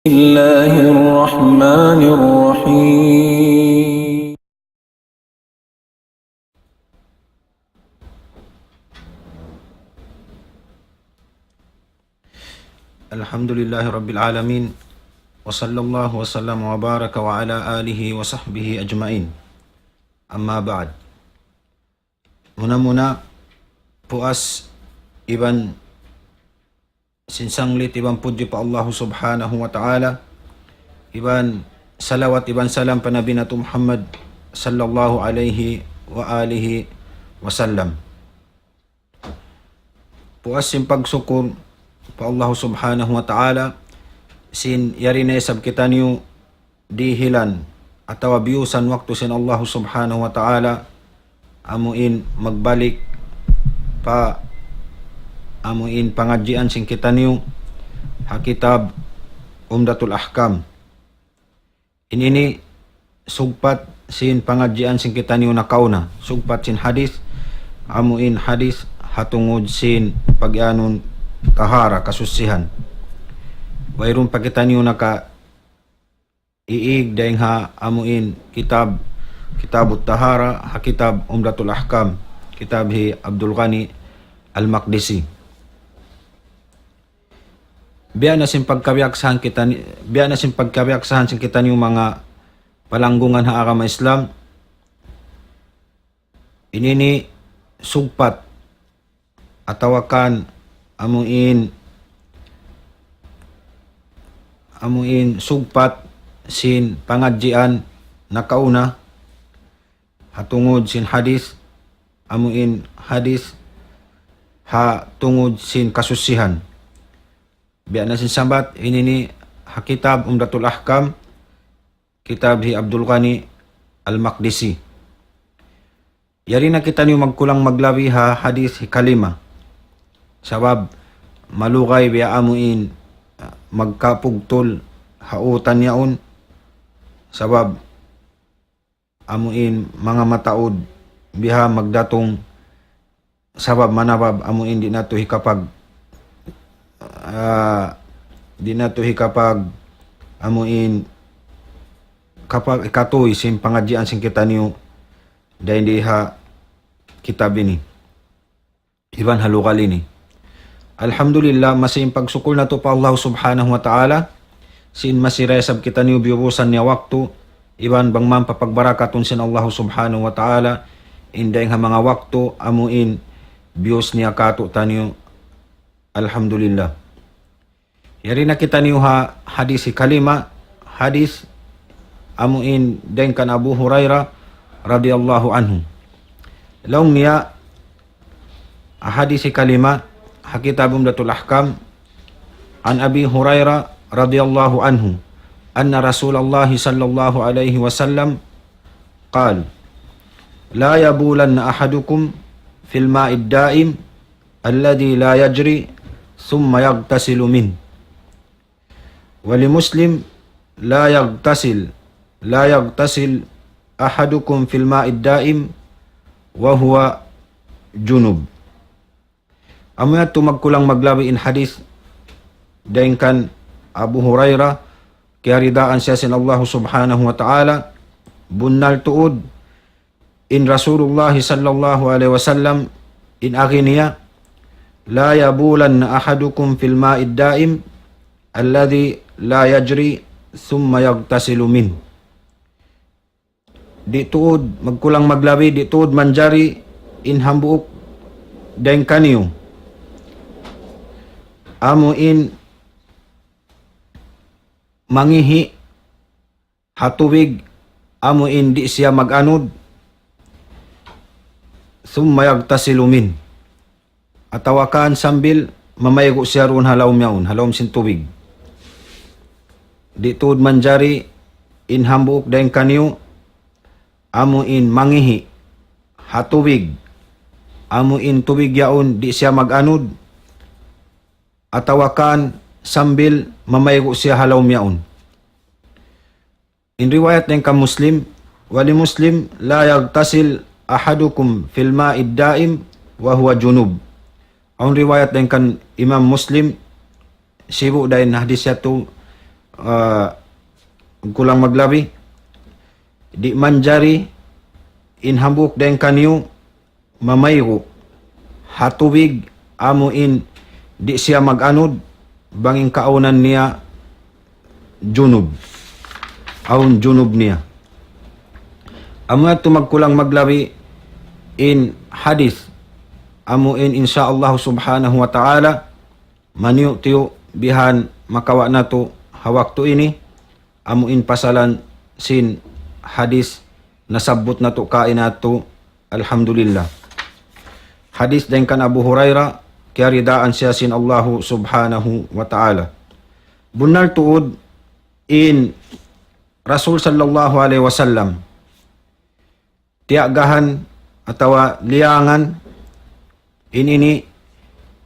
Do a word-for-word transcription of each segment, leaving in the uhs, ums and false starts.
الله الرحمن الرحيم. الحمد لله رب العالمين، وصلى الله وسلم وبارك وعلى آله وصحبه أجمعين. أما بعد. Muna-muna, puas iban sin sanglit iban pudji pa Allahu Subhanahu wa Ta'ala, iban salawat iban salam pa Nabi natu' Muhammad sallallahu alayhi wa alihi wa sallam. Puas sin pagsukul pa Allahu Subhanahu wa Ta'ala, sin yari na isab kitaniyu dihilan atawa biyusan waktu sin Allahu Subhanahu wa Ta'ala, amuin magbalik pa amuin pangadjian sin kitaniyu ha kitab Umdatul Ahkam. Ini ini sugpat sin pangadjian sin kitaniyu nakauna, sugpat sin hadis, amuin hadis ha tungud sin pag-anun tahara, kasusihan. Wayruun pa kitaniyu naka iig dayng ha amuin kitab, Kitabut Tahara, ha kitab Umdatul Ahkam, kitab hi Abdul Ghani Al-Maqdisi. Biya' na sin pagkabiyaksahan kita ni, biya' na sin pagkabiyaksahan sin kitaniyu manga palanggungan ha agama Islam, ini ini sugpat atawa kan amuin, amuin sugpat sin pangadjian nakauna ha tungud sin hadis, amuin hadis ha tungud sin kasusihan. Biya' na sin sambat, ini ini ha kitab Umdatul Ahkam, kitab hi Abdul Ghani Al-Maqdisi. Yari na kitaniyu magkulang maglabi ha hadis hikalima. Sabab malugay biya' amuin, ah, magkapugtul ha utan yaun. Sabab amuin manga mataud biha magdatung sabab manabab amuin di' natu' hikapag, ah, di' natu' hikapag amuin kapag ikatuy sin pangadjian sin kitaniyu dayn di ha kitab ini iban ha lugal ini. Alhamdulillah, masi in pagsukul natu' pa Allah Subhanahu wa Ta'ala, sin masi da isab kitaniyu biyubusan niya waktu, iban bang man papagbarakatun sin Allah Subhanahu wa Ta'ala, in dayng ha manga waktu amuin biyus niya kātu'niyu. Alhamdulillah. Yari na kitaniyu ha hadis hikalima, hadis amuin dayng kan Abu Hurairah radiyallahu anhu. Laung niya, hadis hikalima, ha kitab Umdatul Ahkam, عن أبي هريرة رضي الله عنه أن رسول الله صلى الله عليه وسلم قال: لا يبولن أحدكم في الماء الدائم الذي لا يجري ثم يغتسل منه. ولمسلم: لا يغتسل، لا يغتسل أحدكم في الماء الدائم وهو جنب. Amu yadtu magkulang maglabi in hadis dayng kan Abu Hurairah, kiyaridaan siya sin Allah Subhanahu wa Ta'ala, bunnal tuud in Rasulullah sallallahu alayhi wasallam in agi niya, لا يبولن أحدكم في الماء الدائم الذي لا يجري ثم يغتسل منه. Di' tuud magkulang maglabi, di' tuud manjari in hambuuk dayng kaniyu amuin mangihi' ha tubig amuin di' siya mag-anud, ثم يغتسل منه, atawa kan sambil mamaygu' siya duun ha lawm yaun, ha lawm sin tubig. Di' tuud manjari in hambuuk dayng kaniyu amuin mangihi' ha tubig, amuin tubig yaun di' siya mag-anud, atawa kan sambil mamaygu' siya ha lawm yaun. In riwayat dayng kan Muslim, ولمسلم: لا يغتسل أحدكم في الماء الدائم وهو جنب. Awn riwayat dayng kan Imam Muslim, sibu' da in hadis yadtu, ah, kulang maglabi, di' manjari in hambuuk dayn kaniyu mamaygu' ha tubig amu in di' siya mag-anud, bang in kaawnan niya junub. Awn junub niya. Amu yadtu magkulang maglabi in hadith. Amu in insya Allah subhanahu wa ta'ala, maniyu'-tiyu' bihan makawa' natu' ha waktu ini, amu in pasalan sin hadith nasabbut natu' kaina yadtu, alhamdulillah. Hadith dayn kan Abu Hurairah, kiyaridaan siya sin Allahu subhanahu wa ta'ala. Bunnal tuud in Rasul sallallahu alayhi wasallam tiyagahan atawa liyangan in ini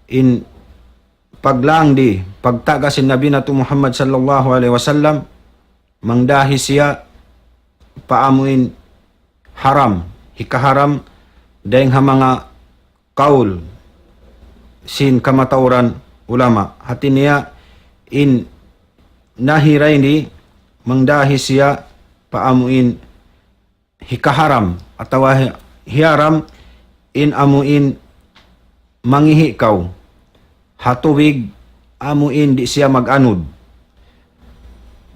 in paglang di pagtaga sin Nabi natu' Muhammad sallallahu alayhi wasallam, mangdahi siya pa amu in haram, hikaharam, dayn ha manga kaul sin kamatauran ulama. Hati niya in nahi dayn di mangdahi siya pa amu in hikaharam atawa hi-, hiyaram in amu in mangihi' kaw ha tubig amu in di' siya mag-anud.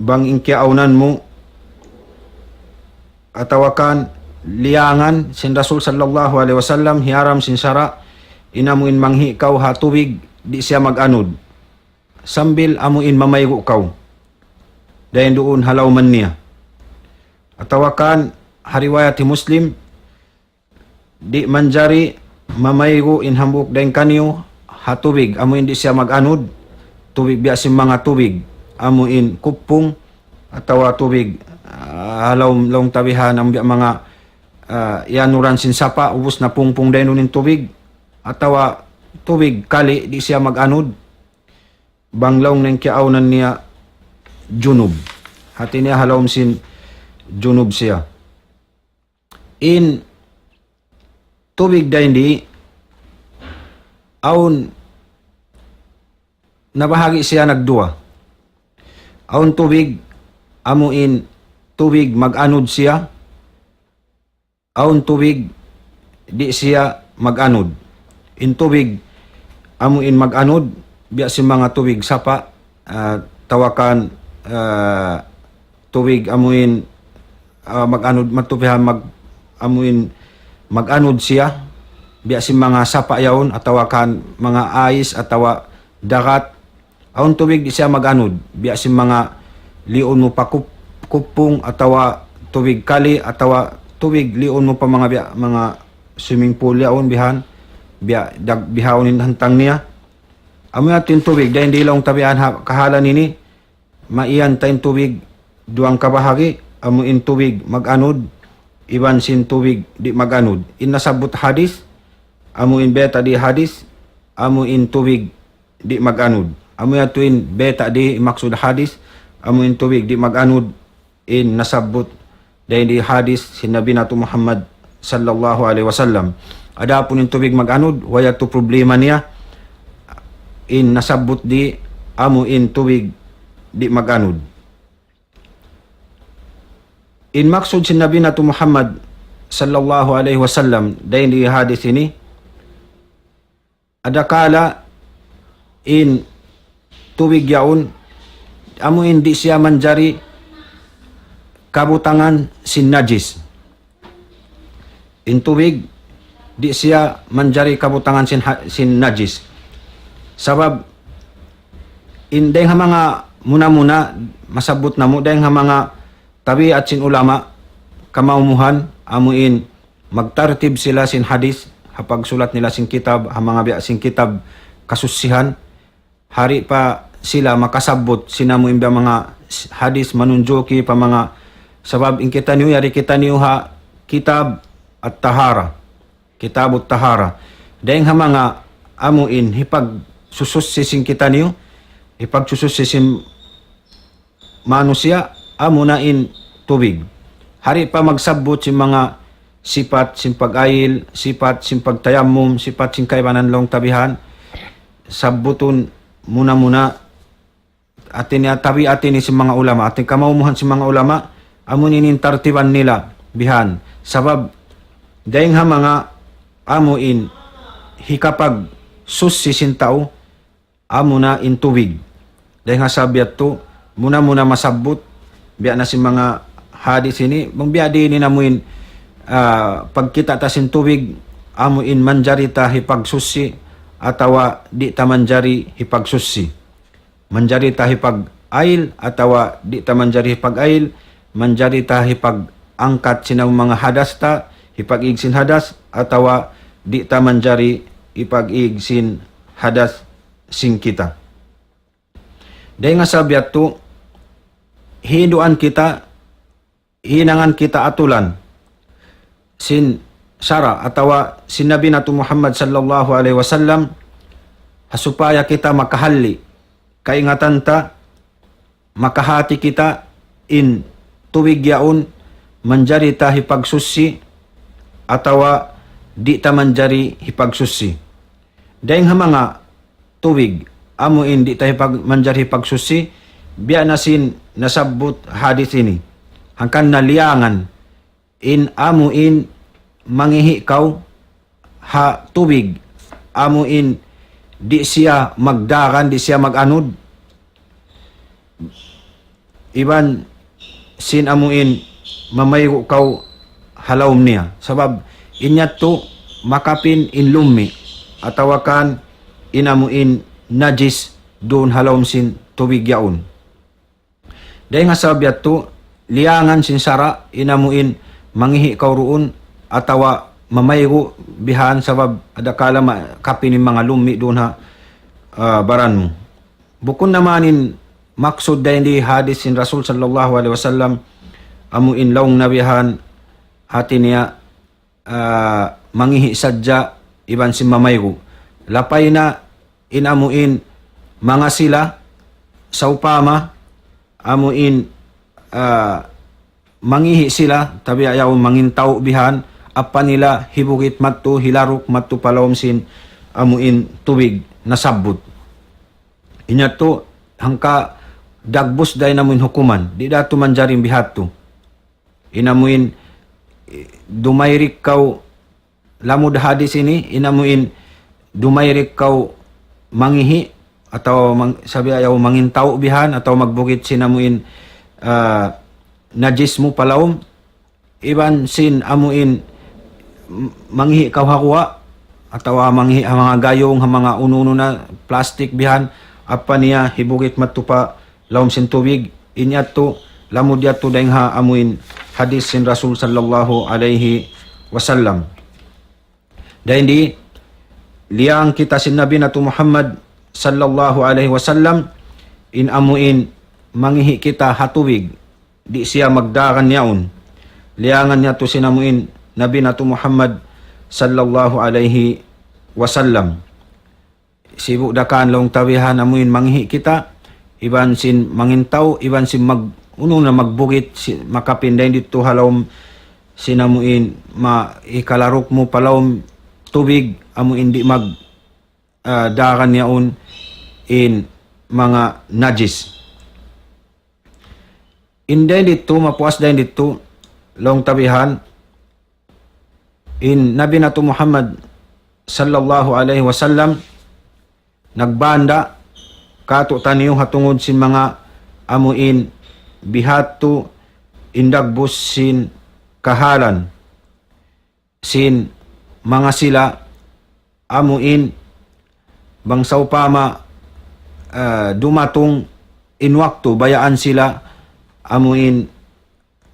Bang in kiyaawnan mu atawa kan liyangan sin Rasul sallallahu alayhi wasallam, hiyaram sin sara', in amu in mangihi' kaw ha tubig di' siya mag-anud. Sambil amu in mamaygu' kaw dayn duun ha lawman niya. Atawa kan ha riwayat hi Muslim, di' manjari mamaygu' in hambuuk dayn kaniyu ha tubig amu in di' siya mag-anud, tubig biya' sin manga tubig amu in kuppung, atawa tubig, ah, ha lawm, lawm tabihan amu biya' manga, ah, iyanuran sin sapa', ubus na pungpung dayn duun in tubig, atawa tubig kali di' siya mag-anud, bang laung na in kiyaawnan niya junub. Hati niya ha lawm sin junub siya. In tubig dayn di, awn nabahagi' siya nagduwa. Awn tubig, amu in tubig mag-anud siya, awn tubig di' siya mag-anud. In tubig amu in mag-anud, biya' sin manga tubig sapa', ah, tawakan, ah, tubig amu in, ah, mag-anud, matupihan mag-, amu in mag-anud siya, biya' sin manga sapa' yaun, atawa kan manga ais, atawa dagat, awn tubig di' siya mag-anud, biya' sin manga liun mu pa kup-, kupung, atawa tubig kali, atawa tubig liun mu pa manga biya', manga swimming pool yaun bihan, biya' dag-, bihaun in hantang niya. Amu yadtu in tubig, dayn di laung tabihan ha, kahalan ini, maiyan ta in tubig duwang kabahagi', amu in tubig mag-anud, iban sin tubig di' mag-anud. In nasabbut hadis, amu in bayta' di hadis, amu in tubig di' mag-anud. Amu yadtu in bayta' di maksud hadis, amu in tubig di' mag-anud, in nasabbut dayn di hadis sin Nabi natu' Muhammad sallallahu alayhi wasallam. Adapun in tubig mag-anud, way yadtu problema niya, in nasabbut di amu in tubig di' mag-anud. In maksud sin Nabi natu' Muhammad sallallahu alayhi wasallam dayn di hadis ini, adakala in tubig yaun, amu in di' siya manjari kabutangan sin najis. In tubig, di' siya manjari kabutangan sin ha-, sin najis. Sabab, in dayng ha manga muna-muna, masabbut namu', dayng ha manga tabiat sin ulama, kamaumuhan, amu in magtartib sila sin hadis, ha pagsulat nila sin kitab, ha manga biya' sin kitab kasusihan, hari pa sila makasabbut sin amu in biya' manga hadis manunjuki pa manga, sabab in kitaniyu, yari kitaniyu ha kitab At-Tahara, kitab At-Tahara. Dayng ha manga amu in hipagsususi sin kitaniyu, hipagsususi sin manusiya', amuna in tubig. Hari pa magsabbut sin manga sipat sin pag-ayil, sipat sin pagtayammum, sipat sin kaibanan laung tabihan, sabbutun muna-muna hati niya tabiat ini sin manga ulama, hati kamaumuhan sin manga ulama, amu ini in tartiban nila bihan. Sabab, dayng ha manga amu in hikapagsuchi sin tau, amu na in tubig. Dayng ha sabab yadtu, muna-muna masabbut, biya' na sin manga hadith ini, bang biya' diin in amu in, ah, pagkita' ta sin tubig, amu in manjari ta hipagsuchi, atawa di' ta manjari hipagsuchi. Manjari ta hipag-ail, atawa di' ta manjari hipag-ail, manjari ta hipag-angkat sin amu manga hadas ta, hipag-ig sin hadas, atawa di' ta manjari hipag-ig sin hadas sin kita. Dayng ha sabab yadtu, hinduan kita, hinangan kita atulan sin sara' atawa sin Nabi natu' Muhammad sallallahu alayhi wasallam, ha supaya kita makahalli' kaingatan ta, makahati kita in tubig yaun manjari ta hipagsuchi atawa di' ta manjari hipagsuchi. Dayng ha manga tubig, amu in di' ta hipag-, manjari hipagsuchi, biya' na sin nasabbut hadith ini. Hangkan na liyangan, in amu in mangihi' kaw ha tubig, amu in di' siya magdagan, di' siya mag-anud, iban sin amu in mamaygu' kaw ha lawm niya. Sabab in yadtu makapin in lummi', atawa kan in amu in najis duun ha lawm sin tubig yaun. Dayng ha sabab yadtu, liyangan sin sara', in amu in mangihi' kaw duun, atawa mamaygu' bihan sabab adakala ma-, kapin in manga lummi' duun ha, ah, baran mu. Bukun na man in maksud dayn di hadith sin Rasul sallallahu alayhi wasallam, amu in laung na bihan hati niya, ah, mangihi' sadja iban sin mamaygu'. Lapay na in amu in manga sila, sawpama, amu in, ah, mangihi' sila, tabiya' yaun mangintaw bihan, ampa nila hibugit madtu, hilaruk madtu pa lawm sin amu in tubig nasabbut. In yadtu, hangka dagbus da in amu in hukuman, di' da tuud manjari in bihadtu. In amu in, eh, dumayrik kaw, lamud hadith ini, in amu in dumayrik kaw mangihi', atawa mang-, sabiya' yaun mangintaw bihan, atawa magbugit sin amu in, ah, najis mu pa lawm, iban sin amu in m-, mangihi' kaw ha guwa', atawa mangihi' ha manga gayung, ha manga unu-unu na plastic bihan, ampa niya hibugit madtu pa lawm sin tubig, in yadtu, lamud yadtu dayng ha amu in hadith sin Rasul sallallahu alayhi wasallam. Dayn di, liyang kita sin Nabi natu' Muhammad sallallahu alayhi wasallam, in amu in mangihi' kita ha tubig, di' siya magdagan yaun. Liyangan yadtu sin amu in Nabi natu' Muhammad sallallahu alayhi wasallam. Sibu' da kan laung ta bihan amu in mangihi' kita, iban sin mangintaw, iban sin mag-, unu na magbugit, si-, makapin dayn didtu ha lawm sin amu in ma-, hikalaruk mu pa lawm tubig, amu in di' mag-, ah, dagan yaun in manga najis. In dayn didtu, mapuas dayn didtu, laung ta bihan, in Nabi natu' Muhammad sallallahu alayhi wasallam nagbanda' kātu'niyu ha tungud sin manga amu in bihadtu in dagbus sin kahalan sin manga sila amu in bang sawpama, ah, dumatung in waktu bayaan sila amu in,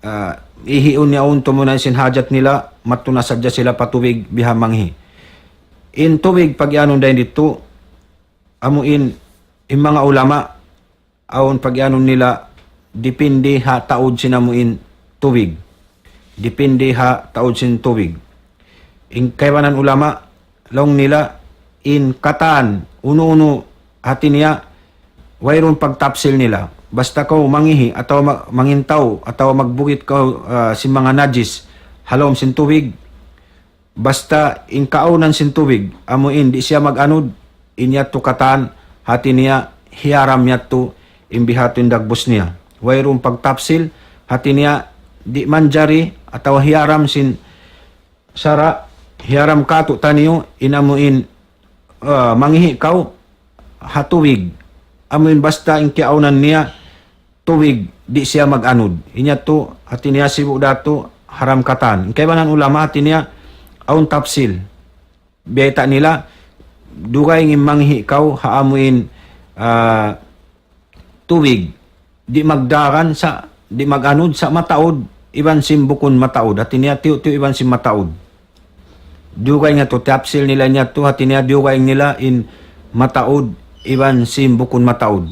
ah, ihiun yaun tumunay sin hajat nila, madtu na sadja sila pa tubig bihan mangihi'. In tubig pagiyanun dayn didtu, amu in, in manga ulama, awn pagiyanun nila, dipindi ha taud sin amu in tubig. Dipindi ha taud sin tubig. In kaibanan ulama, laung nila, in katan, unu-unu hati niya, wayruun pagtapsil nila. Basta kaw mangihi', atawa ma-, mangintaw, atawa magbugit kaw, ah, sin manga najis, ha lawm sin tubig. Basta in kaawnan sin tubig, amu in di' siya mag-anud, in yadtu katan, hati niya, hiyaram yadtu, in biha' tu in dagbus niya. Wayruun pagtapsil, hati niya di' manjari atawa hiyaram sin sara', hiyaram kātu'niyu in amu in, ah, mangihi' kaw ha tubig. Amu in basta in kiyaawnan niya tubig, di' siya mag-anud. In yadtu, hati niya sibu' da tu haram katan. In kaibanan ulama hati niya awn tapsil. Bayta' nila, dugaing in mangihi' kaw ha amu in, ah, tubig, di' magdaran sa', di' mag-anud sa' mataud, iban sin bukun mataud. Hati niya tiyu'-tiyu' iban sin mataud. Dugaing yadtu, tapsil nila in yadtu, hati niya dugaing nila in mataud, iban sin bukun mataud.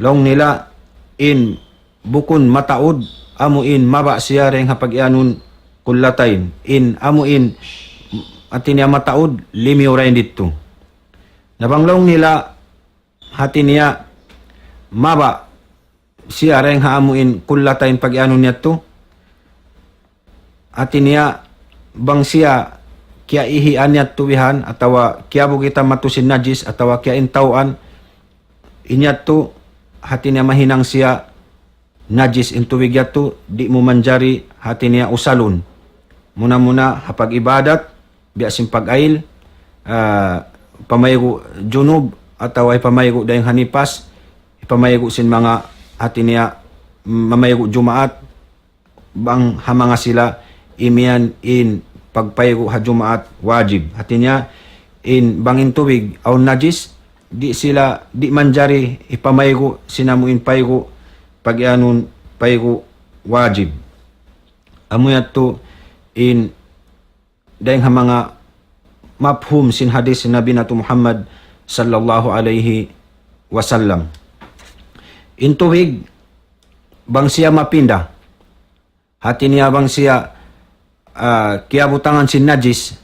Laung nila in bukun mataud, amu in mababa' siya dayn ha pag-iyanun qullatayn. In amu in hati niya mataud, limiyu dayn didtu. Na bang laung nila hati niya mababa' siya dayn ha amu in qullatayn pag-iyanun yadtu. Hati niya bang siya kiyaihian yadtu bihan, atawa kiyabugitan madtu sin najis, atawa kiyaintaw'an, in yadtu hati niya mahinang siya najis in tubig yadtu, di' mu manjari hati niya usalun. Muna-muna ha pag-ibadat, biya' sin pag-ayil, ah, pamaygu' junub, atawa hipamaygu' dayn ha nipas, hipamaygu' sin manga hati niya, mm, mamaygu' Jumaat, bang ha manga sila imiyan in pagpaygu' ha Jumaat wajib. Hati niya in bang in tubig awn najis, di' sila, di' manjari hipamaygu' sin amu in paygu', pag-iyanun paygu' wajib. Amu yadtu in dayn ha manga mafhum sin hadis Nabi natu' Muhammad sallallahu alayhi wasallam. In tubig, bang siya mapinda, hati niya bang siya, ah, kiyabutangan sin najis,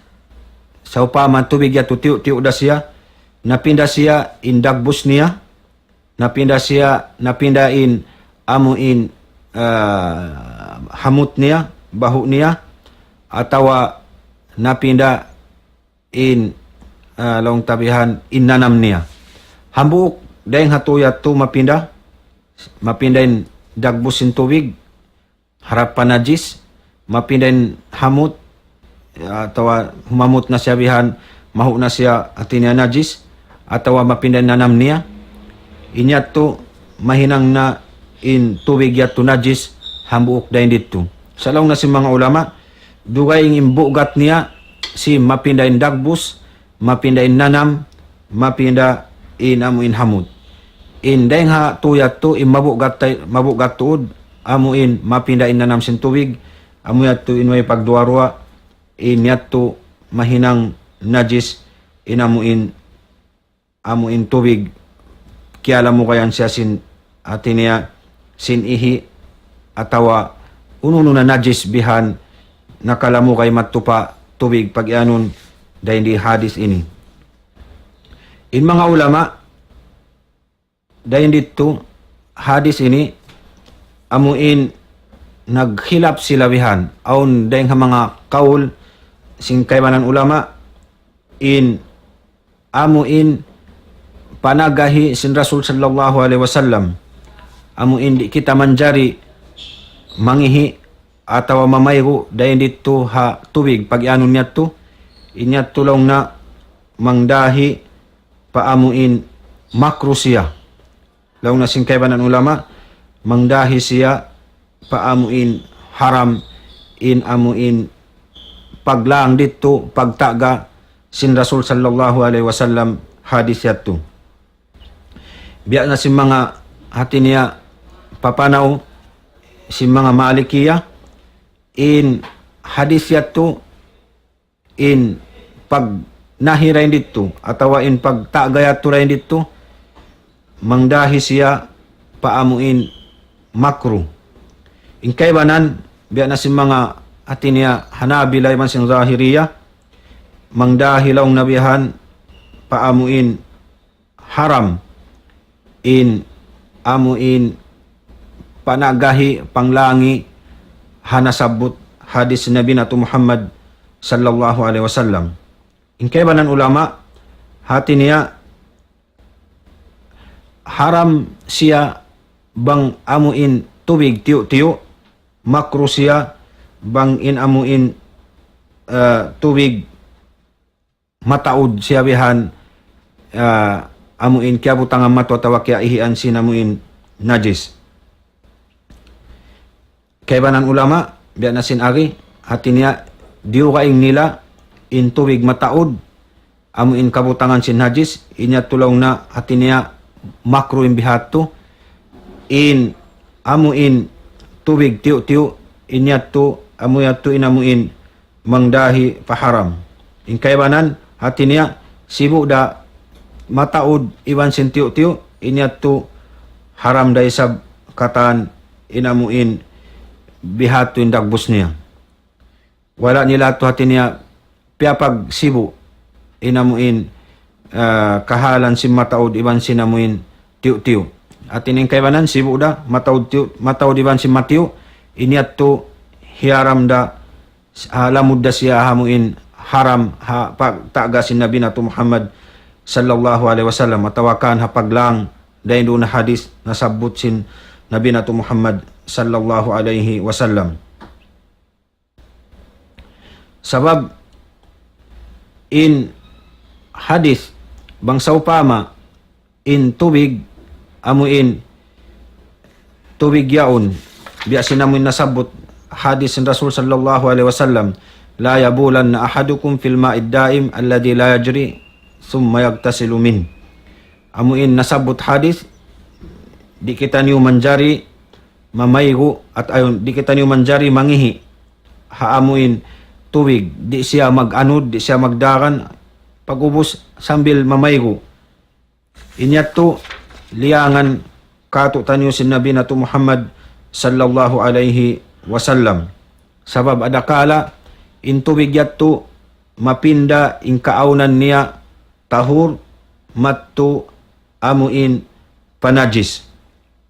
sawpama tubig yadtu tiyu'-tiyu' da siya, napinda siya in dagbus niya, napinda siya, napinda in amu in, ah, hamut niya, bahu' niya, atawa napinda in, ah, laung ta bihan in nanam niya. Hambuuk dayn ha tū yadtu mapinda, mapinda in dagbus sin tubig, harap pa najis, mapinda in hamut, atawa humamut na siya bihan, mahu' na siya hati niya najis, atawa mapinda in nanam niya, in yadtu mahinang na in tubig yadtu najis, hambuuk dayn didtu. Sa' laung na sin manga ulama, dugaing in bugat niya, sin mapinda in dagbus, mapinda in nanam, mapinda in amu in hamut. In dayn ha tū yadtu, in mabugat tay-, mabugat tuud, amu in mapinda in nanam sin tubig, amu yadtu in way pagduwa-ruwa, in yadtu mahinang najis, in amu in, amu in tubig, kiyalamugayan siya sin, hati niya, sin ihi', atawa unu-unu na najis bihan, nakalamugay madtu pa tubig pag-iyanun dayn di hadis ini. In manga ulama, dayn didtu hadis ini, amu in nagkhilaf sila bihan. Awn dayn ha manga kaul sin kaibanan ulama, in amu in panagahi sin Rasul sallallahu alayhi wasallam. Amu in di' kita manjari mangihi' atawa mamaygu' dayn didtu ha tubig pag-iyanun yadtu. In yadtu laung na mangdahi pa amu in makruh siya. Laung na sin kaibanan ulama, mangdahi siya pa amu in haram, in amu in paglang didtu, pagtaga sin Rasul sallallahu alayhi wasallam hadis yadtu. Biya' na sin manga hati niya papanaw sin manga Malikiya, in hadis yadtu in pagnahi dayn didtu, atawa in pagtaga yadtu dayn didtu, mangdahi siya pa amu in makruh. In kaibanan, biya' na sin manga hati niya Hanabila iban sin Zahiriya, mangdahi laung na bihan pa amu in haram in amu in panagahi panglangi ha nasabbut hadis Nabi natu' Muhammad sallallahu alayhi wasallam. In kaibanan ulama, hati niya haram siya bang amuin tubig tiyu'-tiyu', makruh siya bang in amuin, ah, tubig mataud siya bihan, ah, amuin kiyabutangan matu atawa kiyaihian sin amuin najis. Kaibanan ulama, biya' na sin agi, hati niya diyugaing nila in tubig mataud, amuin kabutangan sin najis, in yadtu laung na hati niya makruh in bihadtu, in amuin tubig tiyu'-tiyu', in yadtu, amu yadtu in amuin mangdahi pa haram. In kaibanan, hati niya, sibu' da mataud iban sin tiyu'-tiyu', in yadtu haram da isab katan in amuin bihadtu in dagbus niya. Wala' nila tu hati niya piyapagsibu' in amuin, ah, kahalan sin mataud iban sin amuin tiyu'-tiyu'. Hati niya in kaibanan sibu' da mataud tiyu', mataud iban sin matiyu', in yadtu hiyaram da, ah, lamud da siya ha amuin haram ha pagtaga sin Nabi natu' Muhammad sallallahu alayhi wasallam, atawa kan ha paglang dayn duun na hadis nasabbut sin Nabi natu' Muhammad sallallahu alayhi wasallam. Sabab in hadis, bang sawpama in tubig, amuin tubig yaun, biya' sin amuin nasabbut hadis sin Rasul sallallahu alayhi wasallam, لا يبولن أحدكم في الماء الدائم الذي لا يجري ثم يغتسل منه. Amuin nasabbut hadis, di' kitaniyu manjari mamaygu' at ayun, di' kitaniyu manjari mangihi' ha amuin tubig, di' siya mag-anud, di' siya magdagan, pag'ubus sambil mamaygu'. In yadtu liyangan kātu'niyu sin Nabi natu' Muhammad sallallahu alayhi wasallam. Sabab adakala in tubig yadtu mapinda in kaawnan niya tahur madtu amuin panajis.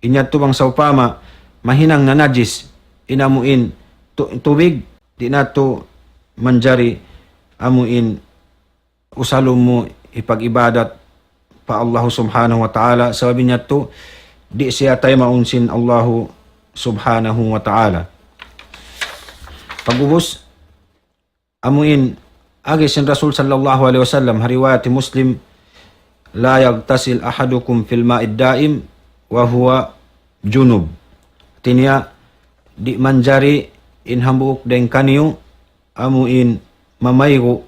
In yadtu bang sawpama mahinang na najis in amuin tu-, tubig, di' na tu manjari amuin usalun mu hipag-ibadat pa Allahu Subhanahu wa Ta'ala, sabab in yadtu di' siya taymaun sin Allahu Subhanahu wa Ta'ala. Pag'ubus, amuin agi sin Rasul sallallahu alayhi wasallam, ha riwayat Muslim, لا يغتسل أحدكم في الماء الدائم وهو جنب. Hati niya, di' manjari in hambuuk dayn kaniyu amuin mamaygu'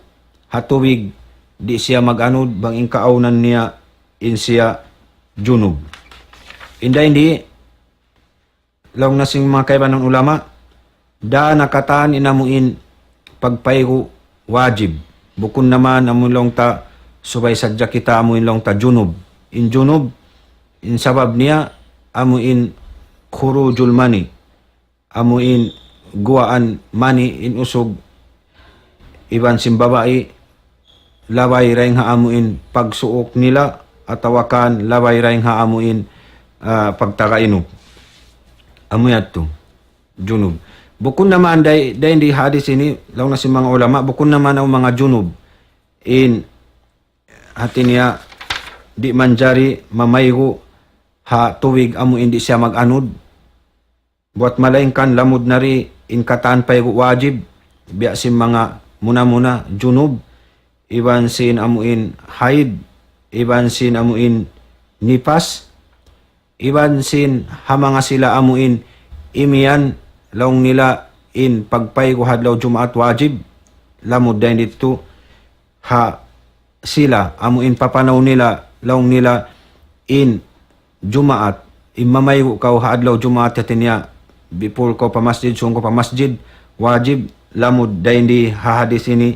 ha tubig di' siya mag-anud bang in kaawnan niya in siya junub. Inda ini, laung na sin manga kaibanan ulama, da na katan in amuin pagpaygu' wajib. Bukun na man amuin laung ta subay sadja kita amuin laung ta junub. In junub, in sabab niya amuin khurujul mani, amuin guwaan mani in usug iban sin babai, labay dayn ha amuin pagsuuk nila, atawa kan labay dayn ha amuin, ah, pagtagainup. Amu yadtu, junub. Bukun na man day, dayn di hadis ini, laung na sin manga ulama, bukun na man amu manga junub in hati niya di' manjari mamaygu' ha tubig amuin di' siya mag-anud. Buwat malaingkan lamud na ri in katan paygu' wajib, biya' sin manga muna-muna junub, iban sin amuin haid, iban sin amuin nipas, iban sin ha manga sila amuin imiyan laung nila in pagpaygu' ha adlaw Jumaat wajib, lamud dayn didtu ha sila, amuin papanaw nila, laung nila in Jumaat, in mamaygu' kaw ha adlaw Jumaat, hati niya, before kaw pa masjid, sūng kaw pa masjid, wajib, lamud dayn di ha hadis ini,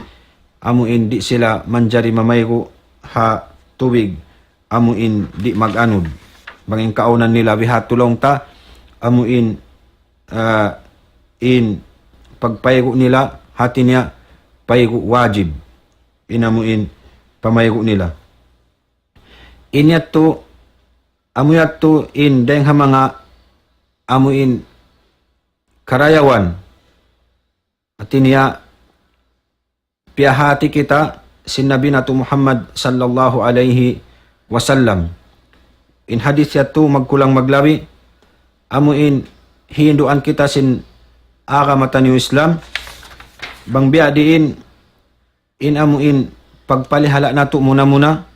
amuin di' sila manjari mamaygu' ha tubig, amuin di' mag-anud. Bang in kaawnan nila bihadtu laung ta, amuin, ah, in pagpaygu' nila, hati niya, paygu' wajib. In amuin pamaygu' nila. In yadtu, amu yadtu in dayng ha manga amuin karayawan. Hati niya, piyahāti kita sin Nabi natu' Muhammad sallallahu alayhi wasallam. In hadith yadtu magkulang maglabi, amu in hinduan kita sin agama taniyu Islam, bang biya' diin in amu in pagpalihala' natu' muna-muna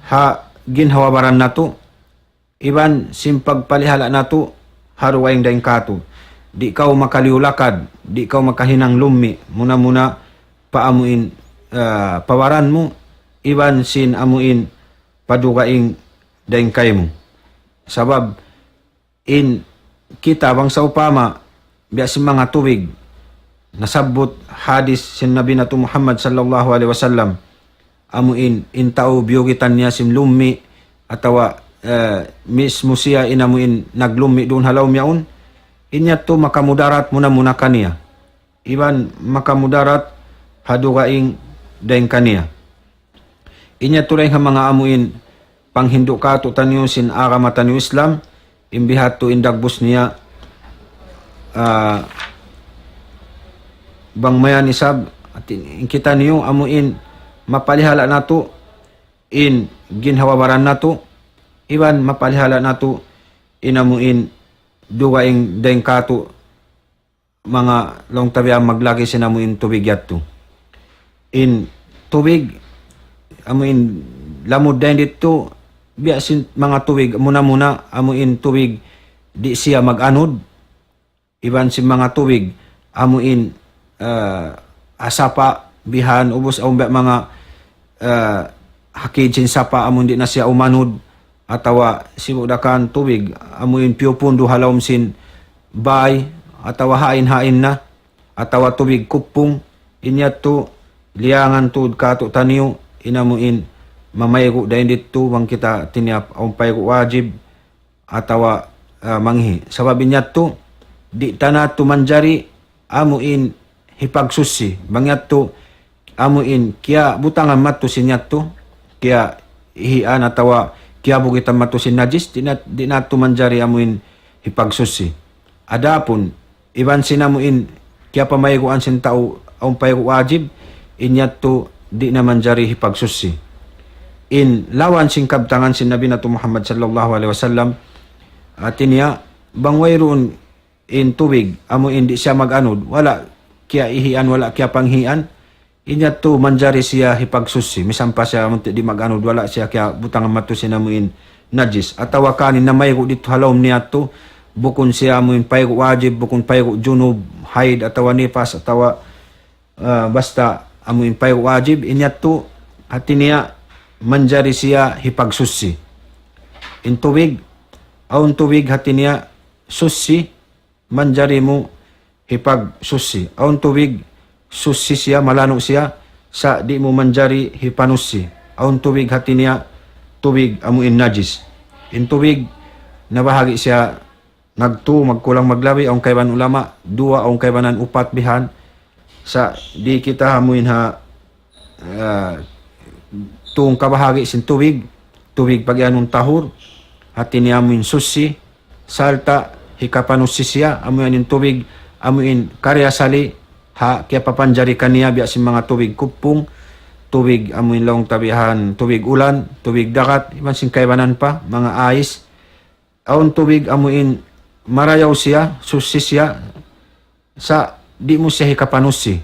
ha ginhawa-baran natu', iban sin pagpalihala' natu' ha dugaing dayn kātu'. Di' kaw makaliyu lakad, di' kaw makahinang lummi', muna-muna pa amu in, ah, pa baran mu, iban sin amu in pa dugaing dayn kaymu. Sabab in kita bang sawpama biya' sin manga tubig, nasabbut hadith sin Nabi natu' Muhammad sallallahu alayhi wasallam, amu in, in tau biyugitan niya sin lummi', atawa, eh, mismu siya in amu in naglummi' duun ha lawm yaun, in yadtu makamudarat muna-muna kaniya. Iban makamudarat ha dugaing dayn kaniya. In yadtu dayn ha manga amu in panghindu' kātu'niyu sin agama taniyu Islam, in bihadtu in dagbus niya, ah, bang mayan isab, hati in kitaniyu amu in mapalihala' natu' in ginhawa-baran natu', iban mapalihala' natu' in amu in dugaing dayn kātu' manga laung ta biya' maglagi sin amu in tubig yadtu. In tubig, amu in lamud dayn didtu, biya' sin manga tubig, muna-muna, amu in tubig di' siya mag-anud, iban sin manga tubig, amu in, eh, ha sapa', bihan, ubus awn biya' manga, eh, hakid sin sapa', amu in di' na siya umanud, atawa sibu' da kan tubig, amu in piyupundu ha lawm sin bay, atawa hain-hain na, atawa tubig kuppung, in yadtu liyangan tuud kātu'niyu, in amu in mamaygu' dayn didtu, bang kita tiniyap awn paygu' wajib, atawa, ah, mangihi'. Sabab in yadtu, di' ta natu' manjari amu in hipagsuchi. Bang yadtu, amu in kiyabutangan madtu sin yadtu, kiyaihian atawa kiyabugitan madtu sin najis, di' na, di' natu' manjari amu in hipagsuchi. Adapun, iban sin amu in kiyapamayguan sin tau awn paygu' wajib, in yadtu di' na manjari hipagsuchi. In lawan sin kabtangan sin Nabi natu' Muhammad sallallahu alayhi wasallam, hati niya, bang wayruun in tubig, amu in di' siya mag-anud, wala' kiyaihian, wala' kiyapanghian, in yadtu manjari siya hipagsuchi, misan pa siya amu in di' mag-anud, wala' siya kiyabutangan madtu sin amu in najis. Atawa kan in namaygu' didtu ha lawm niya yadtu, bukun siya amu in paygu' wajib, bukun paygu' junub, haid, atawa nifas, atawa, ah, basta amu in paygu' wajib, in yadtu hati niya manjari siya hipagsuchi. In tubig, awn tubig hati niya suchi, manjari mu hipagsuchi. Awn tubig, suchi siya, malanu' siya, sa' di' mu manjari hipanuchi. Awn tubig hati niya, tubig amu in najis. In tubig, nabahagi' siya nagtu, magkulang maglabi, awn kaibanan ulama, duwa, awn kaibanan upat bihan. Sa' di' kita amu in ha ah, tū kabahagi' sin tubig, tubig pagiyanun tahur, hati niya amu in suchi, sarta' hikapanuchi siya, amu yan in tubig, amu in kari asali, ha, kiyapapanjari kaniya biya' sin manga tubig kuppung, tubig amu in laung ta bihan, tubig ulan, tubig dagat, iban sin kaibanan pa, manga ais. Awn tubig amu in marayaw siya, suchi siya, sa' di' mu siya hikapanuchi.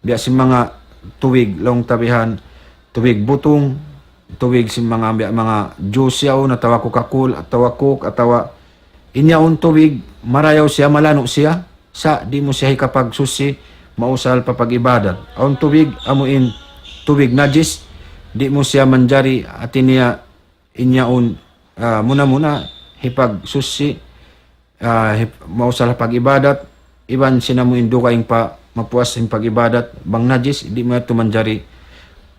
Biya' sin manga tubig, laung ta bihan, tubig butung, tubig sin manga, biya' manga juice yaun, atawa Coca-Cola, atawa Coke, atawa in yaun tubig, marayaw siya, malanu' siya, sa' di' mu siya hikapagsuchi, mausal pa pag-ibadat. Awn tubig, amu in tubig najis, di' mu siya manjari, hati niya, in yaun, ah, muna-muna hipagsuchi, ah, hip-, mausal ha pag-ibadat, iban sin amu in dugaing pa mapuas sin pag-ibadat, bang najis, di' mu yadtu manjari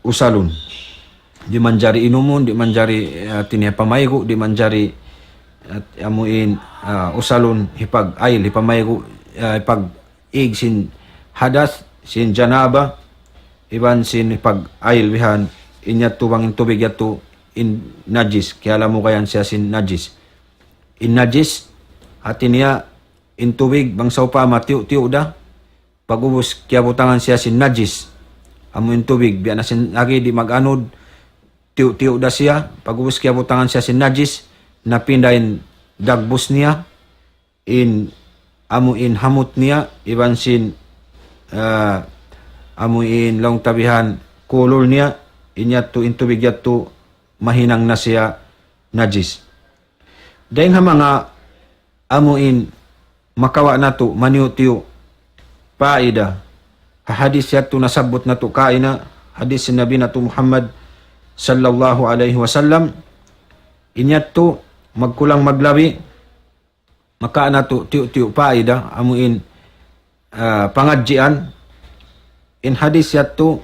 usalun. Di' manjari inumun, di' manjari, ah, hati niya pamaygu', di' manjari, ah, amu in, ah, usalun, hipag-ayil, hipamaygu', ah, hipag-ig sin hadas, sin janaba, iban sin pag-ayil bihan, in yadtu bang in tubig yadtu in najis, kiyalamugayan siya sin najis. In najis, hati niya, in tubig, bang sawpama tiyu'-tiyu' da, pag'ubus kiyabutangan siya sin najis. Amu in tubig, biya' na sin agi, di' mag-anud, tiyu'-tiyu' da siya, pag'ubus kiyabutangan siya sin najis, napinda in dagbus niya, in amu in hamut niya, iban sin, ah, amu in laung ta bihan kulul niya, in yadtu in tubig yadtu mahinang na siya najis. Dayng ha manga amu in makawa' natu' maniyu-tiyu' paida ha hadis yadtu nasabbut natu' kaina, hadis sin Nabi natu' Muhammad sallallahu alayhi wasallam, in yadtu magkulang maglabi makawa' natu' tiyu'-tiyu' paida amu in, ah, pangadjian. In hadis yadtu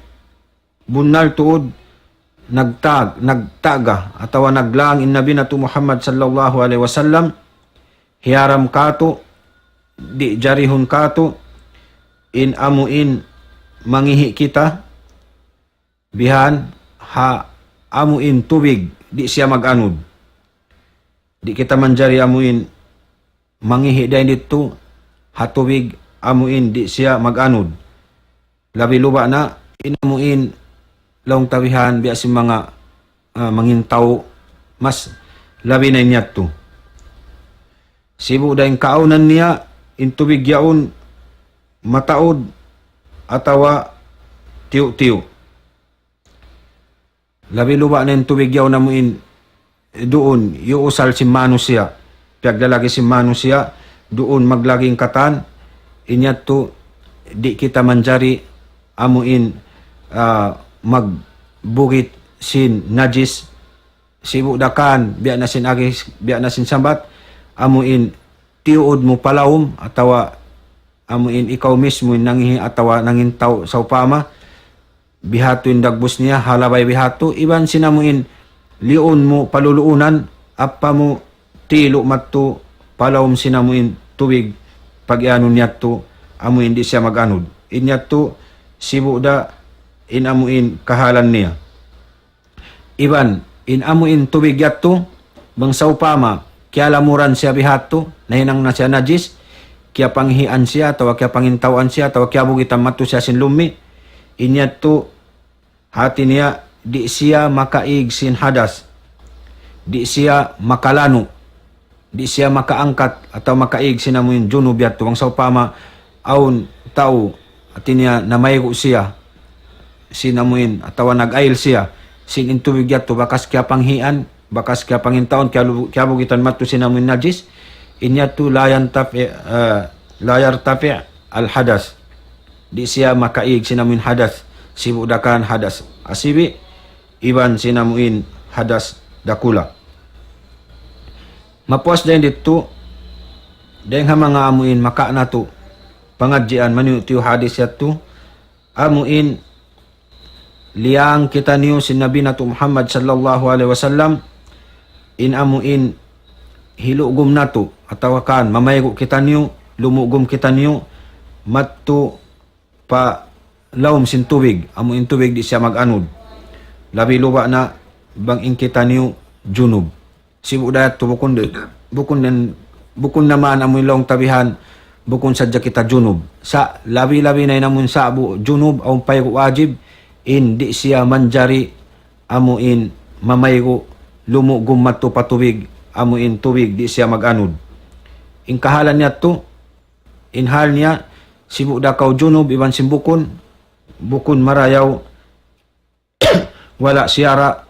bunnal tuud nagtag-, nagtaga atawa naglaang in Nabi natu' Muhammad sallallahu alayhi wasallam, hiyaram katu', di' jarihun katu', in amu in mangihi' kita, bihan ha amu in tubig, di' siya mag-anud. Di' kita manjari amu in mangihi' dayn didtu ha tubig amu in di' siya mag-anud. Labi luba' na in amu in laung ta bihan biya' sin manga, ah, mangin tau, mas labi na in yadtu. Sibu' da in kaawnan niya, in tubig yaun mataud atawa tiyu'-tiyu'. Labi luba' na in tubig yaun amu in duun iyuusal sin manusiya', piyaglalagi sin manusiya', duun maglagi in katan, in yadtu di' kita manjari amu in, ah, magbugit sin najis, sibu' da kan, biya' na sin agi, biya' na sin sambat, amu in tiyuud mu pa lawm, atawa amu in ikaw mismu in nangihi' atawa nangin tau sawpama, bihadtu in dagbus niya, ha labay bihadtu, iban sin amu in liyuun mu pa luluunan, ampa mu tilu' madtu pa lawm sin amu in tubig, pag-iyanun yadtu, amu in di' siya mag-anud. In yadtu, sibu' da in amu in kahalan niya. Iban, in amu in tubig yadtu, bang sawpama, kiyalamuran siya bihadtu, nahinang na siya najis, kiyapanghian siya, atawa kiyapangintauan siya, atawa kiyabugitan madtu siya sin lummi', in yadtu, hati niya, di' siya makaig sin hadas, di' siya makalanu', di' siya makaangkat atawa makaig sin amu in junub yadtu. Bang sawpama awn tau, hati niya namaygu' siya sin amu in, atawa nag-ayil siya, sin in tubig yadtu bakas kiyapanghian, bakas kiyapangintauan, kiyalu-, kiyabugitan madtu sin amu in najis, in yadtu la yantafi', eh, la yartafi' al hadas. Di' siya makaig sin amu in hadas, sibu' da kan hadas asibi', iban sin amu in hadas dakula'. Mapuas dayn didtu, dayn ha manga amu in makawa' natu' pangadjian maniyu'-tiyu' hadis yadtu, amu in liyaang kitaniyu sin Nabi natu' Muhammad sallallahu alayhi wasallam, in amu in hilugum natu', atawa kan mamaygu' kitaniyu, lumugum kitaniyu, madtu pa lawm sin tubig, amu in tubig di' siya mag-anud. Labi luba' na bang in kitaniyu junub. Sibu' da yadtu bukun di-, bukun din, bukun naman amu in laung ta bihan, bukun sadja kita junub. Sa' labi-labi na in amu in sa'bu junub, awn paygu' wajib, in di' siya manjari amu in mamaygu', lumugum madtu pa tubig, amu in tubig di' siya mag-anud. In kahalan yadtu, in hal niya, sibu' da kaw junub iban sin bukun, bukun marayaw, wala' siyara',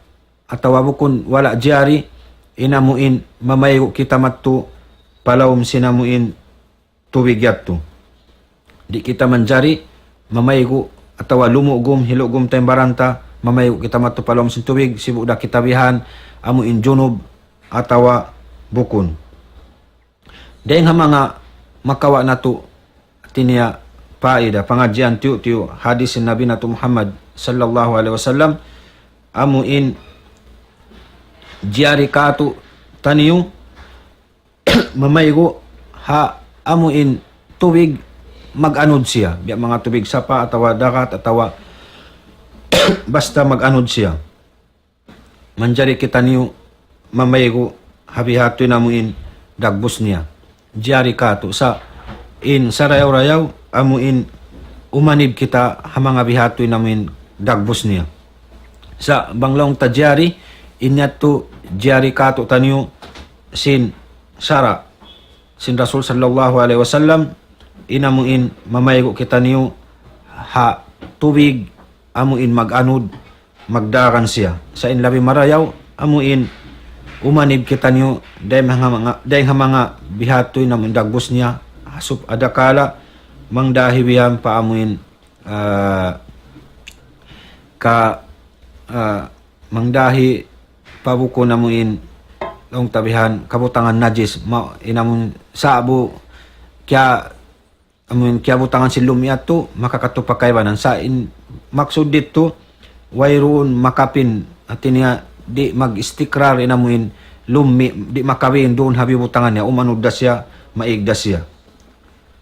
atawa bukun wala' jari, in amu in mamaygu' kita madtu pa lawm sin amu in tubig yadtu. Di' kita manjari mamaygu' atawa lumugum, hilugum ta in baran ta, mamaygu' kita madtu pa lawm sin tubig, sibu' da kita bihan, amu in junub atawa bukun. Dayn ha manga makawa' natu' tiniya' paida, pangadjian tiyu'-tiyu' hadis sin Nabi natu' Muhammad sallallahu alayhi wasallam, amu in jari katu'taniyu mamaygu' ha amu in tubig mag-anud siya, biya' manga tubig sapa' atawa dagat atawa basta mag-anud siya. Manjari kitaniyu mamaygu' ha bihadtu in amu in dagbus niya. Jari katu' sa' in sarayaw-rayaw amu in umanib kita ha manga bihadtu in amu in dagbus niya. Sa' bang laung ta jari, in yadtu jari katu'taniyu sin sara' sin Rasul sallallahu alayhi wasallam, in amuin mamaygu' kitaniyu ha tubig amuin mag-anud, magdagan siya. Sa' in labi marayaw, amuin umanib kitaniyu, dayng ha manga, dayng ha manga bihadtu in amuin dagbus niya, asup adakala, mangdahi bihan pa amuin, ah, ka, ah, mangdahi pa bukun amuin, laung ta bihan, kabutangan najis, ma-, in amuin sa'bu, kiya, amuin kiyabutangan sin lummi' yadtu, makakadtu pa kaibanan. Sa' in maksud didtu, wayruun makapin, hati niya, di' mag-istikrar in amuin lummi', di' makawin duun ha biyubutangan niya, umanud da siya, maig da siya.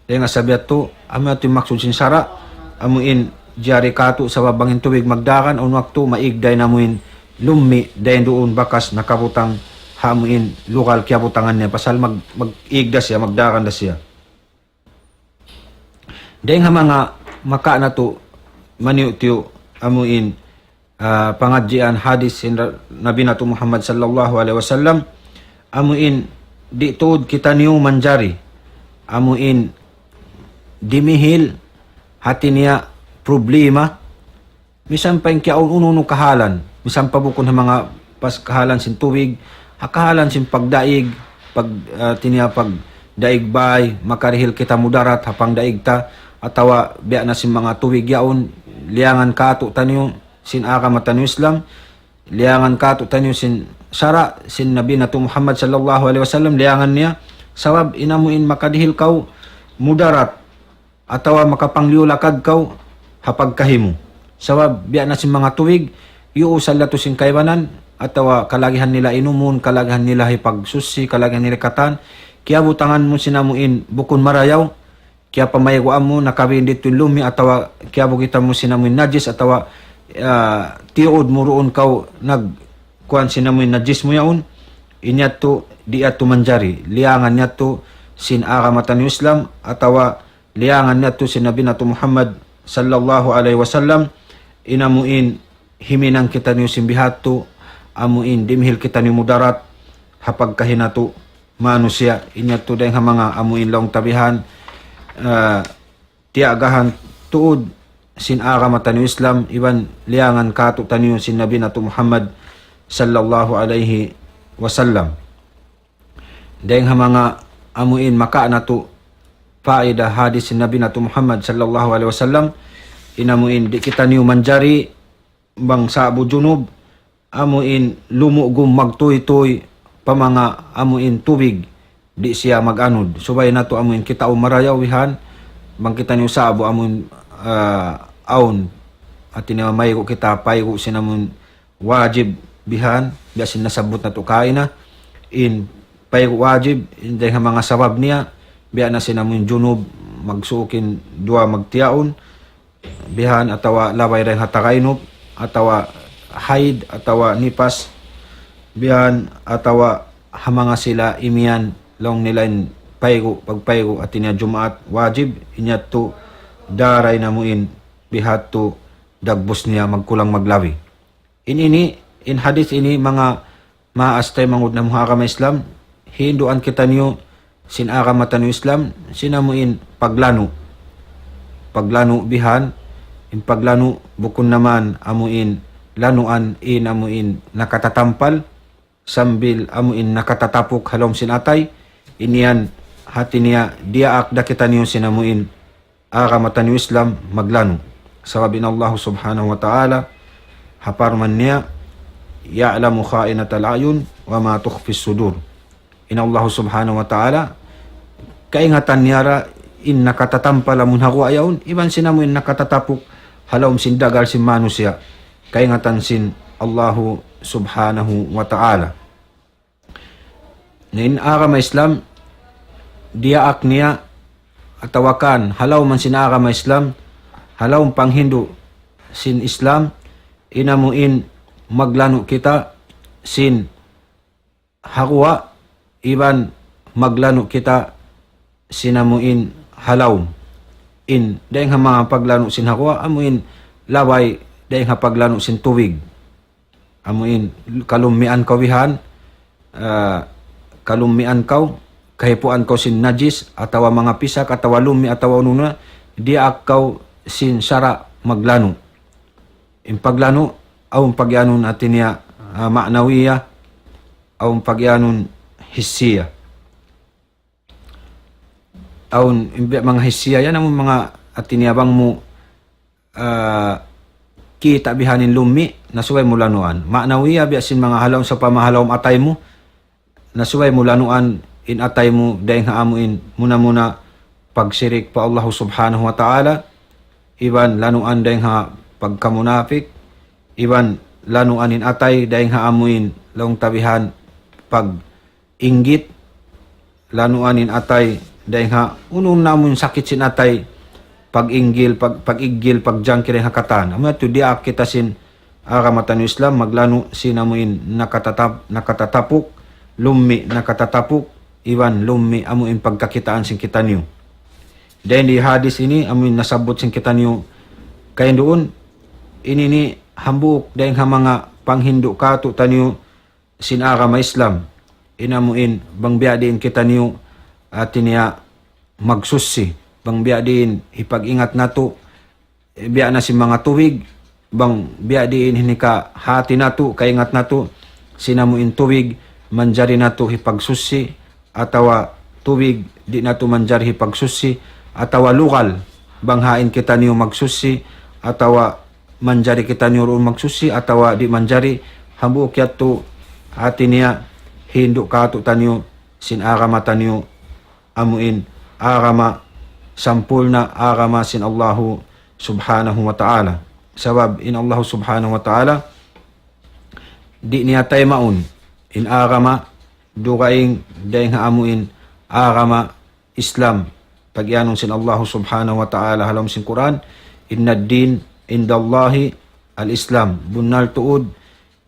Dayng ha sabab yadtu, amu yadtu in maksud sin sara', amuin jari katu' sabab bang in tubig magdagan, awn waktu maig da in amuin lummi', dayng duun bakas nakabutang ha amuin lugal kiyabutangan niya, pasal mag-, mag-ig da siya, magdagan da siya. Dayng ha manga makawa' natu' maniyu'-tiyu' amuin, ah, pangadjian hadis sin Ra-, Nabi natu' Muhammad sallallahu alayhi wasallam, amuin di' tuud kitaniyu manjari, amuin dimihil hati niya problema, misan pa in kiyaun unu-unu kahalan, misan pa bukun ha manga pas kahalan sin tubig, ha kahalan sin pagdaig, pag, ah, hati niya pagdaig bay, makarihil kita mudarat ha pangdaig ta, atawa biya' na sin manga tubig yaun, liyangan katu' taniyu sin agama taniyu Islam, liyangan katu' taniyu sin sara', sin Nabi natu' Muhammad sallallahu alayhi wasallam, liyangan niya, sabab in amuin makadihil kaw mudarat, atawa makapangliyu lakag kaw ha pagkahi mu. Sabab biya' na sin manga tubig, yuusal yadtu sin kaibanan, atawa kalagihan nila inumun, kalagihan nila hipagsuchi, kalagihan nila katan, kiyabutangan mu sin amuin bukun marayaw, kiyapamayguan mu, nakabin didtu in lummi', atawa kiyabukitan mu sin amuin najis, atawa, ah, tiyuud mu duun kaw nag-, kuwan sin amuin najis mu yaun, in yadtu, di' yadtu manjari, liyangan yadtu sin agama taniyu Islam, atawa liyangan yadtu sin Nabi natu' Muhammad sallallahu alayhi wasallam, in amuin himinang kitaniyu sin bihadtu, amuin dimihil kitaniyu mudarat ha pagkahi natu' manusiya', in yadtu dayng ha manga amuin laung ta bihan, ah, tiyagahan tuud sin agama taniyu Islam, iban liyangan katu' taniyu sin Nabi natu' Muhammad sallallahu alayhi wasallam. Dayng ha manga amuin makawa' natu' paida hadis sin Nabi natu' Muhammad sallallahu alayhi wasallam, in amuin di' kitaniyu manjari bang sa'bu junub, amuin lumugum magtuytuy pa manga amuin tubig, di' siya mag-anud. Subay natu' amuin kitaun marayaw bihan, bang kitaniyu sa'bu amuin, ah, awn, hati niya maygu' kita, paygu' sin amuin wajib bihan, biya' sin nasabbut natu' kaina, in paygu' wajib, in dayng ha manga sabab niya, biya' na sin amuin junub, magsuuk in duwa magtiyaun, bihan, atawa labay dayng ha tagainup, atawa haid, atawa nipas, bihan, atawa ha manga sila imiyan, laung nila in paygu', pagpaygu', hati niya Jumaat, wajib, in yadtu, daray na amuin, bihadtu, dagbus niya, magkulang maglabi. In ini, in hadis ini, manga maas taymanghud namu' ha agama Islam, hinduan kitaniyu sin agama taniyu Islam, sin amuin paglanu'. Paglanu' bihan, in paglanu' bukun na man amuin lanuan in amuin nakatatampal, sambil amuin nakatatapuk ha lawm sin atay, in yan hati niya diyaak da kitaniyu sin amuin agama taniyu Islam maglanu'. Sabab in Allah Subhanahu wa Ta'ala, ha parman niya, يعلم خائنة الأعين وما تخفي الصدور. In Allah Subhanahu wa Ta'ala, kaingatan niya ra in nakatatampal amun ha guwa' yaun, iban sin amuin nakatatapuk ha lawm sin dagal sin manusiya'. Kaingatan sin Allah Subhanahu wa Ta'ala. Na in agama Islam, diyaak niya atawa kan, ha lawm man sin agama Islam, ha lawm panghindu' sin Islam, in amuin maglanu' kita sin ha guwa', iban maglanu' kita sin amuin ha lawm. In, dayng ha manga paglanu' sin ha guwa', amuin labay dayng ha paglanu' sin tubig. Amuin kalummian kaw bihan, ah, kalummian kaw, kahipuan kaw sin najis, atawa manga pisak, atawa lummi', atawa unu na, diyaak kaw sin sara' maglanu'. In paglanu', awn pagiyanun hati niya, ah, ma'nawiya, awn pagiyanun hissiya. Awn, in biya' manga hissiya, yan amun manga hati niya bang mu, ah, kita' bihan in lummi', na subay mu lanuan. Ma'nawiya, biya' sin manga ha lawm, sawpama ha lawm atay mu, na subay mu lanuan in atay mu, dayng ha amu in, muna-muna, pagsirik pa Allahu Subhanahu wa Ta'ala, iban lanuan dayng ha pagkamunapik, iban lanuan in atay dayng ha amu in, laung ta bihan, pag inggit, lanuan in atay, dayng ha, unu na amun sakit sin atay, pag-inggil, pag, pag-iggil, pagjangki dayng ha katan. Amu yadtu diyaak kita sin agama taniyu Islam, maglanu' sin amu in nakatatap-, nakatatapuk, lummi' nakatatapuk, iban lummi' amu in pagkakitaan sin kitaniyu. Dayn di hadis ini, amu in nasabbut sin kitaniyu, kain duun, ini ni hambuuk dayng ha manga panghindu' katu'taniyu, sin agama Islam. In amu in, bang biya' diin kitaniyu, hati niya magsuchi. Bang biya' diin hipag-ingat natu', eh, biya' na sin manga tubig, bang biya' diin hinika hati natu', kaingat natu', sin amu in tubig, manjari natu' hipagsuchi, atawa tubig, di' natu' manjari hipagsuchi, atawa lugal, bang hain kitaniyu magsuchi, atawa manjari kitaniyu duun magsuchi atawa di' manjari, hambuuk yadtu hati niya hindu' katu'taniyu sin agama taniyu amu in agama sampurna', agama sin Allahu Subhanahu wa Ta'ala. Sabab in Allahu Subhanahu wa Ta'ala di' niya taymaun in agama dugaing dayng ha amu in agama Islam. Pagiyanun sin Allahu Subhanahu wa Ta'ala ha lawm sin Qur'an, إن الدين عند الله الإسلام. Bunnal tuud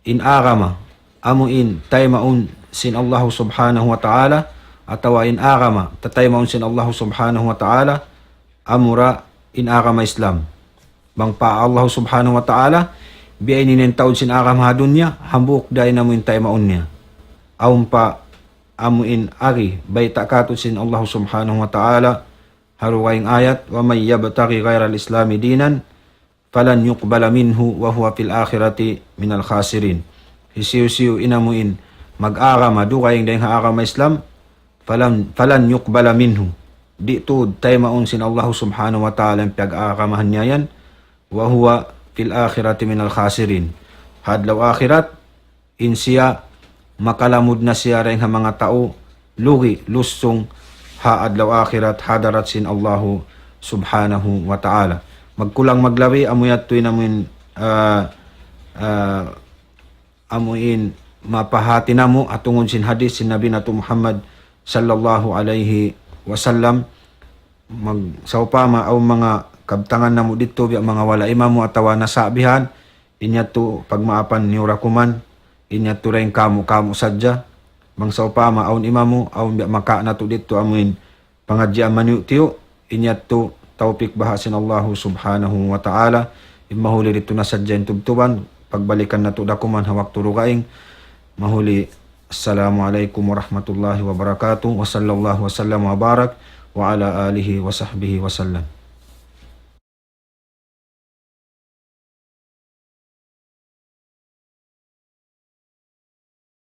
in agama, amu in taymaun sin Allahu Subhanahu wa Ta'ala, atawa in agama, tataymaun sin Allahu Subhanahu wa Ta'ala, amura in agama Islam. Bang pa Allahu Subhanahu wa Ta'ala, biya' ini in taud sin agama ha dunya, hambuuk da in amu in taymaun niya. Awn pa amu in agi, bayta' katu' sin Allahu Subhanahu wa Ta'ala, ha dugaing ayat, ومن يبتغ غير الإسلام دينا فلن يقبل منه وهو في الآخرة من الخاسرين. Hisiyu-siyu in amu in mag-agama dugaing dayng ha agama Islam, فلن، فلن يقبل منه. Di' tuud taymaun sin Allahu Subhanahu wa Ta'ala in piyag-agamahan niya yan, وهو في الآخرة من الخاسرين. Ha adlaw akhirat, in siya makalamud na siya dayng ha manga tau lugi', lusung, ha adlaw akhirat, ha hadarat sin Allahu Subhanahu wa Ta'ala. Magkulang maglabi, amu yadtu in amu in, ah, ah, amu in mapahati namu' ha tungud sin hadith sin Nabi natu' Muhammad sallallahu alayhi wasallam. Mag-, sawpama awn manga kabtangan namu' didtu, biya' manga wala' imamu atawa nasa' bihan, in yadtu pagmaapan niyu da kuman, in yadtu dayng kamu'-kamu' sadja. Bang sawpama awn imamu, awn biya' makawa' natu' didtu amu in pangadjian maniyu'-tiyu', in yadtu tawpik baha' sin Allahu Subhanahu wa Ta'ala. In mahuli didtu na sadja in tubtuban, pagbalikan natu' da kuman ha waktu dugaing. Mahuli, السلام عليكم ورحمة الله وبركاته، وصلى الله وسلم وبارك على آله وصحبه وسلم.